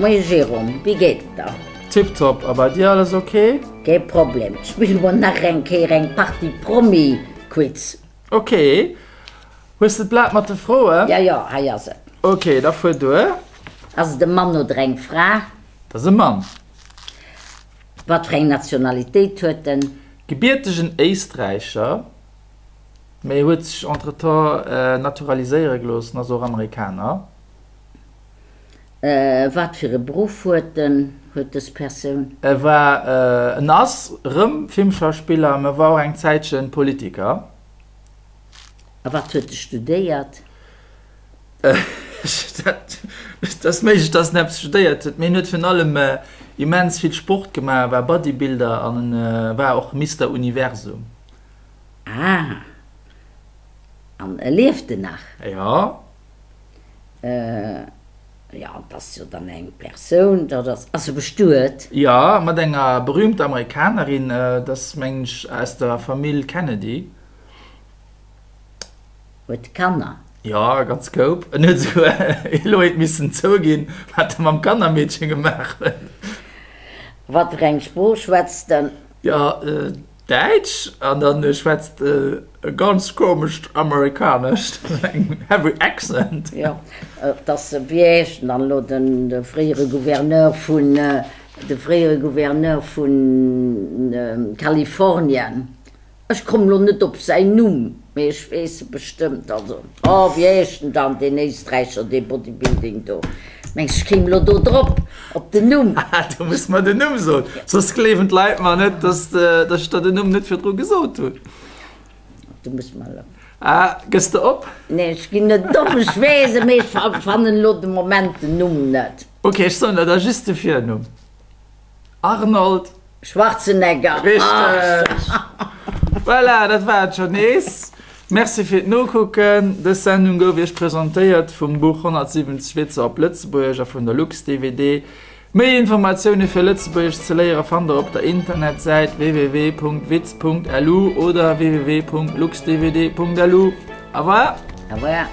Moie Jérôme, wéi geet et der? Tiptop, a bei dir alles ok? Kee Problem, spille mer nach eng Kéier eng Partie Promi-Quiz. Ok, hues de d'Blat mat de Froen? Jo, jo, hei ass et. Ok, da fuer duer. Ass et e Mann oder eng Fra? Et ass e Mann. Wat fir eng Nationalitéit huet en? Gebiertegen Éisträicher, mee huet sech entretemps naturaliséiere gelooss an ass och Amerikaner. Wat fir e Beruff huet en, huet dës Persoun? E war, en ass rëm Filmschauspiller, mä war och eng Zäitchen Politiker. A wat huet e studéiert? Dat ass méiglech, dass en eppes studéiert huet, mee en huet virun allem immens vill Sport gemaach, war Bodybuilder an en war och Mister Universum. Ah, an e lieft en nach? Jo. Jo, et ass jo dann eng Persoun, dat ass, ass e bestuet? Jo, mat enger berühmter Amerikanerin, dat ass mengen ech aus der Famill Kennedy. Huet e Kanner? Jo, e ganz Koup. En huet esouguer elo eent missen zouginn, wat e mam Kannermeedchen gemaach huet. Wat fir eng Sprooch schwätzt en? Jo, Däitsch an dann schwätzt e ganz komescht Amerikanescht, eng heavy accent. Jo, et ass, wéi heescht en dann elo, den de fréiere Gouverneur vun, de fréiere Gouverneur vun Kalifornien. Ech kommen elo net op säin Numm, mee ech weess e bestëmmt. Also, oh, wéi heescht en dann, deen Éisträicher, dee Bodybuilding do? Mengs ech kéim elo do drop, op den Numm? Haha, du muss mer den Numm soen, soss gleewen d'Leit mer net, dass ech der den Numm net virdru gesot hunn. Du muss mer elo. Ah, gëss de op? Nee, ech ginn net op, ech weess e, mee ech fannen elo de Moment den Numm net. Ok, ech soen der da just de Virnumm, Arnold. Schwarzenegger. Richteg! Voilà, dat war et scho nees. Merci fir d'Nokucken. Dës Sendung gouf Iech presentéiert vum Buch 170 Witzer op Lëtzebuergesch a vun der Lux-DVD. Méi Informatioune fir Lëtzebuergesch ze léiere fannt der op der Internetsäit www.witz.lu oder www.luxdvd.lu. Au revoir! Au revoir!